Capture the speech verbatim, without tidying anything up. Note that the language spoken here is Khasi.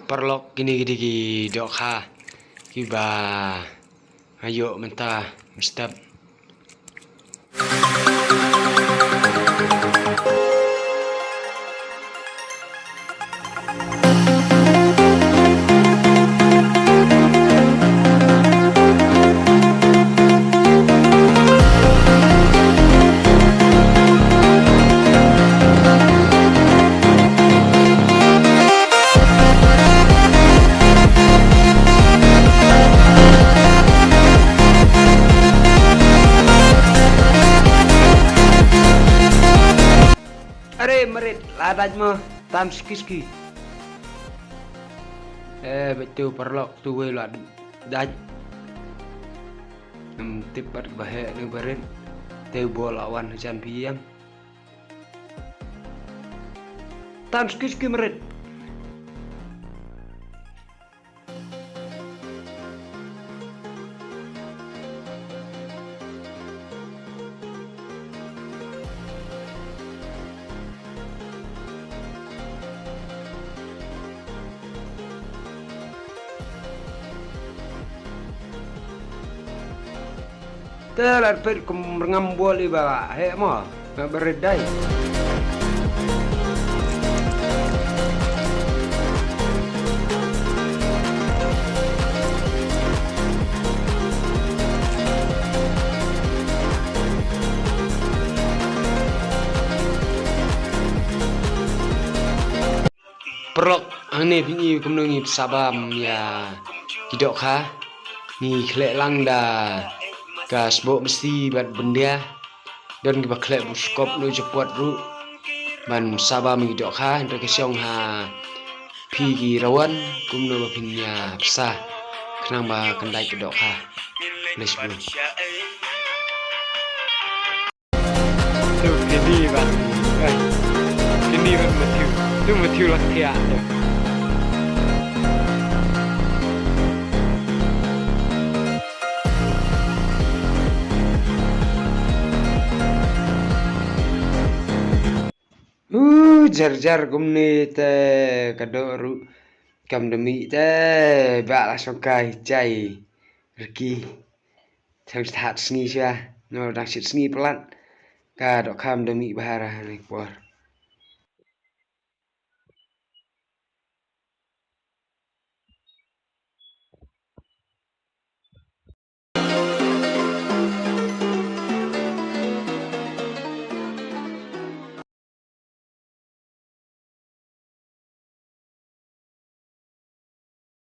Paralok, kine ki dei ki dohkha kiba nga ïoh mynta mynstep. Are marit, la dait mo, tam ski ski. Eh, betu paralok, tu wei la dait. Em, tip pat ba heh ne barit. Te bol awan jan piem. Tam ski ski marit. Te la pet kum rngam bol i ba heh mo. Nga berdai. Paralok, hangne phin i kumno ngi sah bam ïa ki dohkha. Ngi khleh lang da ka sboh masi bad byndia. Don kiba khleh buskop no japot ruh ban sah bam ïa ki dohkha, hynrei ka shong ha phi ki rawan kumno ba phin ïa psa khnang ba kan dait ki dohkha. Let's go. Tu kini ban, eh, kini ban Matthew. Tu Matthew lak thiah tu. Uh, jar jar kumne te ka doh ruh kam da mih te ba la shong kai jai rki. Thang sthat sngi sha, no dang shit sngi palat. Ka dohkha kam da mih bha ra ni por.